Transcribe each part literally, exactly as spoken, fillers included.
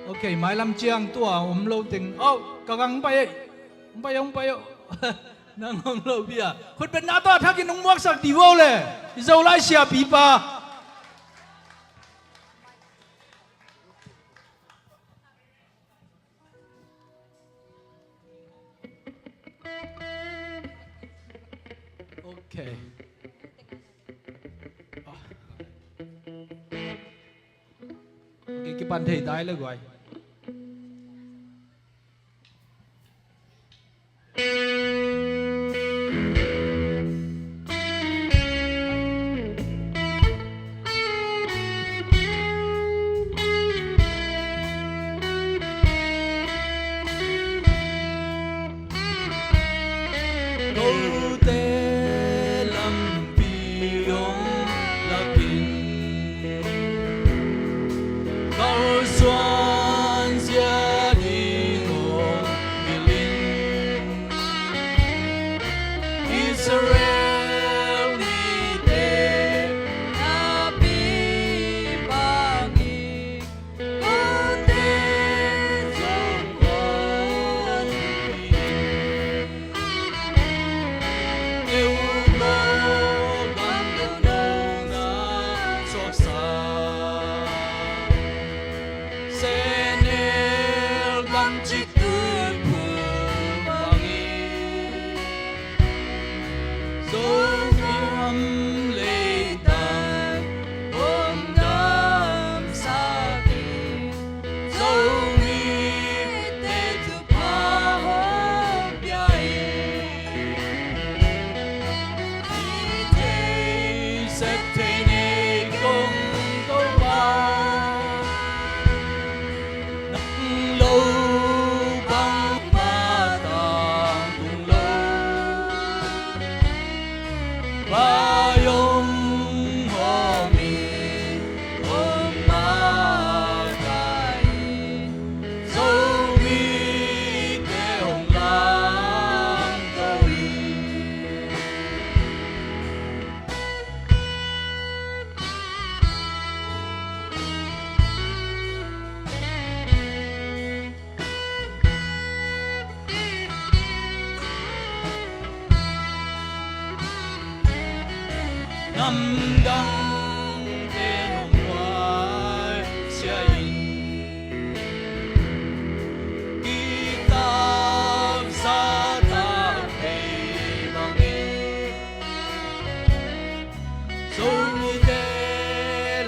Ok, mailam ciang tua om lo teng. Au, ka gang pai ei. Hong pai, hong pai, au. Nang om lo bia. Khutbetna tawh thakin hong muaksak dih vo le. I Zolai siapipa. Ok. Ok, kipan thei tai le guai. Kote lampi hong lakin, kalsuan zia ding hong hilhin, Israel mite na pi bangin, Zomi a leitang hong damsak in, Zomite thupha hong pia in. Hih thei sep thei nei kong Topa, nang lo bangmah tangtung lo. Vai hong hawm in, hong makaih in, Zomite hong lamto in. Namdangte hong nuaisiah in, kiktak zahtak thei bangin, Zomite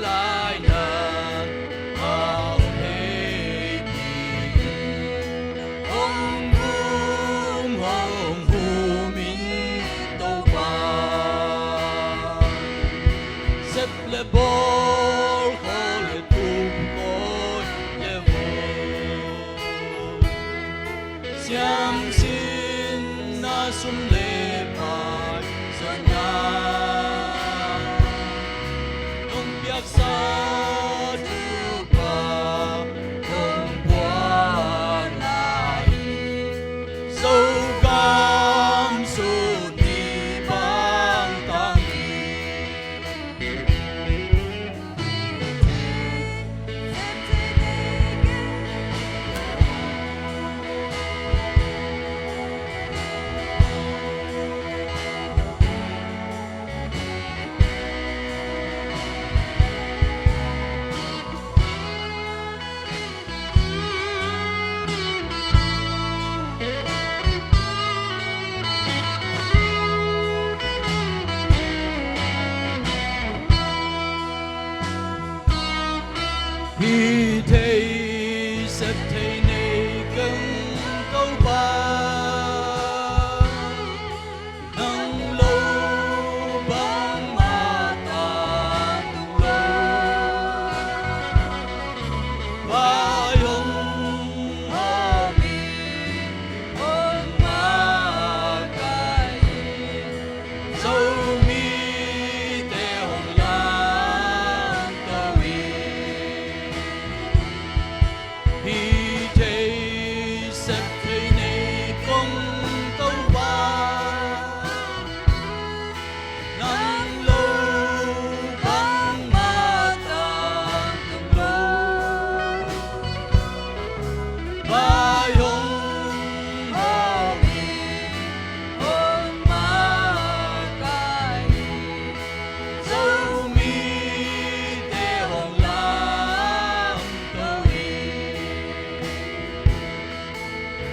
laina hau thei dingin, hong gum hong hum in Topa. Sep le bawl, khawl le tup, kawi le vawi, siamsinna, sum le pai, suahna, nong piaksa thupha hong puakna in, Zogam sung ni bang tang hi.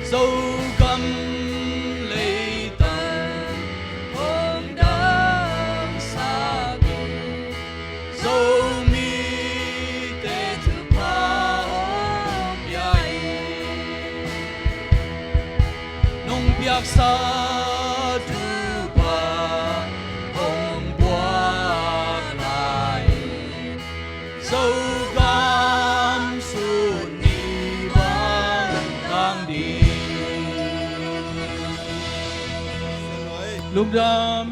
Zogam leitang hong damsak in, Zomite thupha hong pia in, nong piaksa thupha hong buak lai in, Zogam sun ni bang kang ding. Lungdam.